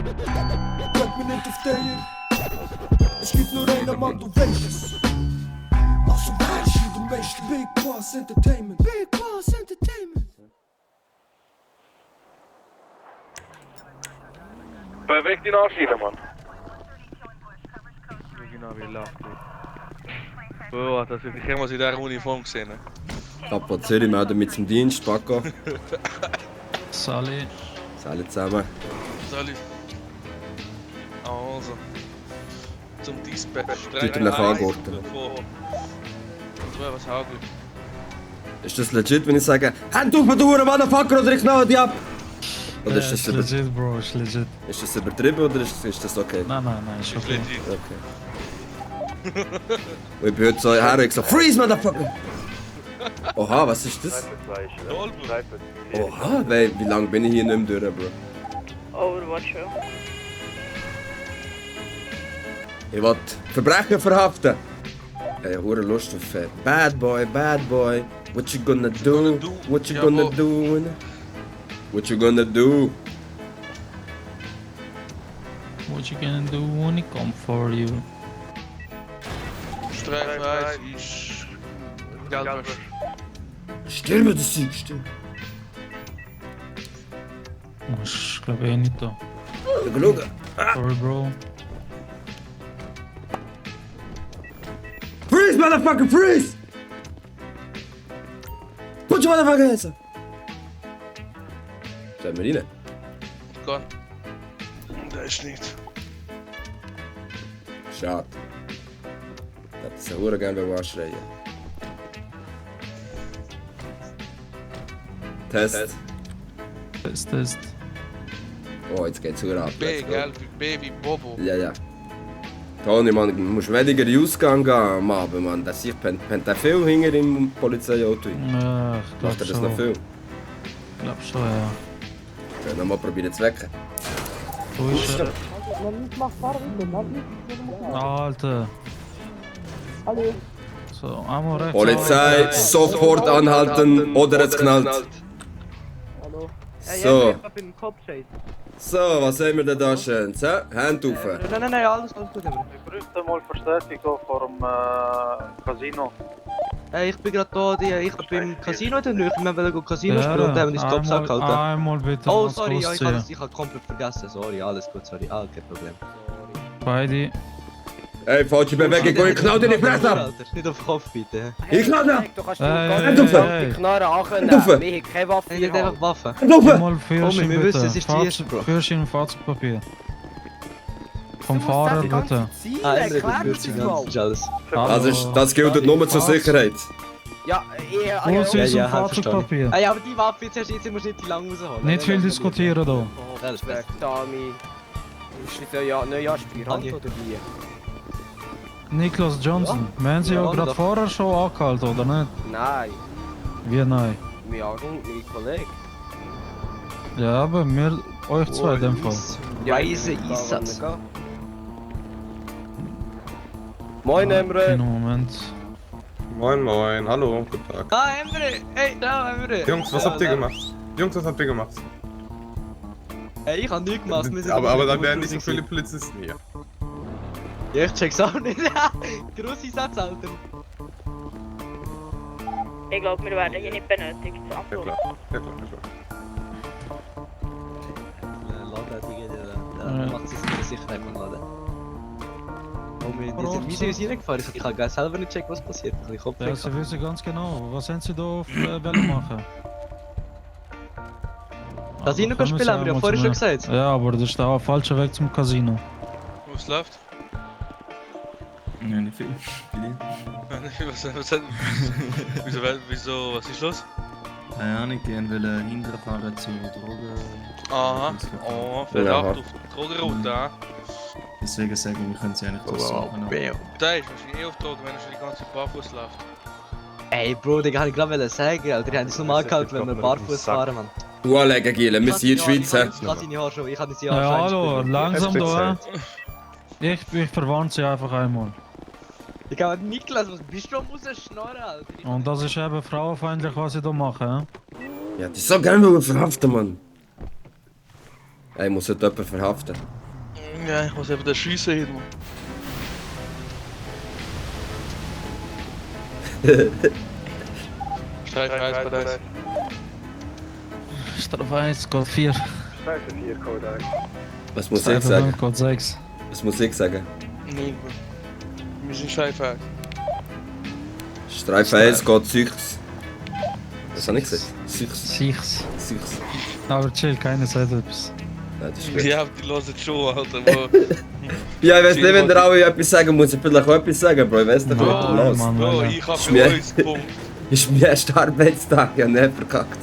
Drück mir nicht auf den. Es gibt nur einen Mann, du weißt es. Also weißt du, du weißt Big Boss Entertainment. Big Boss Entertainment. Beweg die Arschine, Mann. Genau wie lacht. Boah, das heb ich helemaal in der Uniform gesehen. Papa Zürich meldet mit zum Dienst, Paco. Sali. Salut zusammen. Salut. Also. Zum Dispatch. Deutlich angeordnet. Was haben Ist das legit, wenn ich sage, Hand auf, du Motherfucker, oder ich knall dich ab? Oder ist das, legit, Bro, ist legit. ist das übertrieben oder ist das okay? Nein, ist okay. Okay. Und ich bin heute so her und gesagt, Freeze, Motherfucker! Oha, was ist das? Oha, wie lange bin ich hier nicht mehr durch, Bro? Overwatch, ja. Ich will Verbrecher verhaften. Ich habe Lust auf Bad Boy, what you gonna do? What you gonna do? What you gonna do? What you gonna do when I come for you? Streifreis ist Geldwäsche. Stell mir das Zeug, stell. Ich glaube eh nicht da. Schau. Sorry, Bro. Freeze, Motherfucker, freeze! Put your Motherfucker hands up! Stell mir rein. Gott. Das ist nicht. Schade. Das hätte ich gerne anschreien. Test. Test. Oh, jetzt geht's wieder ab. B, gell? Baby Bobo. Ja. Toni, man, du musst weniger in den Ausgang gehen am Abend, man. Das pennt der viel hinter im Polizeiauto. Ja, ich glaube Macht er das noch viel? Ich glaube schon, ja. Ich will nochmal probieren zu wecken. Wo ist er? Alter. So, einmal rechts. Polizei, sofort anhalten oder es knallt. So. So, was haben wir denn da schön? So, Hand auf. Nein, alles gut. Ich bräuchte mal Verstärkung vom Casino. Ich bin gerade da, ich bin beim Casino in der Nähe. Wir wollen Casino spielen und haben die Stops angehalten. Einmal bitte. Oh, sorry, ja, ich habe komplett vergessen. Sorry, alles gut, sorry. Ah, kein Problem. Beide. Ey, falsche Bewegung, ich knall dir die Fresse ab! Alter, nicht auf den Kopf, bitte. Ich knall dir! Du kannst Hey, die Knarre ankönnen. Hand auf. Wir haben keine Waffe Nicht einfach Waffen. Hand auf! Einmal Führerschein wir bitte. wissen, es ist die erste, Bro. Führerschein und Fahrzeugpapier. Vom Fahrer bitte. Ah, Emre, du führst dich an, das ist alles. Das gilt nur zur Sicherheit. Ja, Ausweis ja, und Fahrzeugpapier. Ah ja, aber die Waffe jetzt musst du nicht die lang rausholen. Nicht viel diskutieren da. Alles besser. Dami. Ist das ja Neujahrspirant oder wie? Niklas Johnson, wir haben Sie ja Ja, gerade doch. vorher schon angehalten, oder nicht? Nein, Wie nein? mein Kollege. Ja, aber wir, euch zwei in dem Fall. Weise Einsatz. Moin Emre. Moment. Moin, hallo, guten Tag. Ah, Emre! Hey, da, Emre! Jungs, was habt ihr gemacht? Hey, ich hab nichts gemacht. wir sind Aber dann gut wären nicht so gewesen. viele Polizisten hier. Ja, ich check's auch nicht. Grosser Satz, Alter. Ich glaube, wir werden hier nicht benötigt. Ja klar. Laden, macht es in Sicherheit von Laden. Wie sind wir reingefahren? Ich kann selber nicht checken, was passiert. Ich hoffe, Ja, Sie wissen ganz genau. Was haben Sie da auf Welle machen? Casino Kommen spielen Sie haben wir ja einmal vorher zu schon mir. gesagt. Ja, aber das ist der falsche Weg zum Casino. Was läuft? Ja, nicht viel. Wieso, was ist los? Keine Ahnung, die wollen hinterfahren zu Drogen. Aha, oh, Verdacht auf Drogenroute, ah. Deswegen sagen wir, können sie eigentlich das machen. Da ist wahrscheinlich auf Drogen, wenn er schon die ganze Zeit barfuß läuft. Ey, Bro, Digga, ich gerade sagen, Alter. Die haben es normal gehalten, wenn wir barfuß fahren, Mann. Anlegen, Giele, wir sind in der Schweiz. Ich kann seine Haare schon, ich habe seine Ja, Haare hallo, schon. langsam da. Ich verwarne Sie einfach einmal. Ich habe Niklas, was bist du am Rausschnorren, Alter? Und das ist eben frauenfeindlich, was Sie da machen. Ja, die so gerne verhaften, Mann. Ich muss heute jemanden verhaften. Ja, ich muss eben den schiessen hier, Mann. Streifen 1 bei 1. Strafe 1, Code 4. Was muss ich sagen? Code 6. Was muss ich sagen? Nee, wir sind Streifen 1. Streife 1 geht 6. Was habe ich gesagt? 6. 6. 6. Aber chill, keiner sagt etwas. Nein, das ist gut. Ja, die hören schon, Alter, Bro. Ja, ich weiß nicht, wenn der alle etwas sagen muss, ich vielleicht auch etwas sagen, Bro. Ich weiß nicht, was Mann, los. Mann. Bro, Alter. ich hab Schmier- für uns gefunden. Ist mein erster Arbeitstag, ja, nicht verkackt.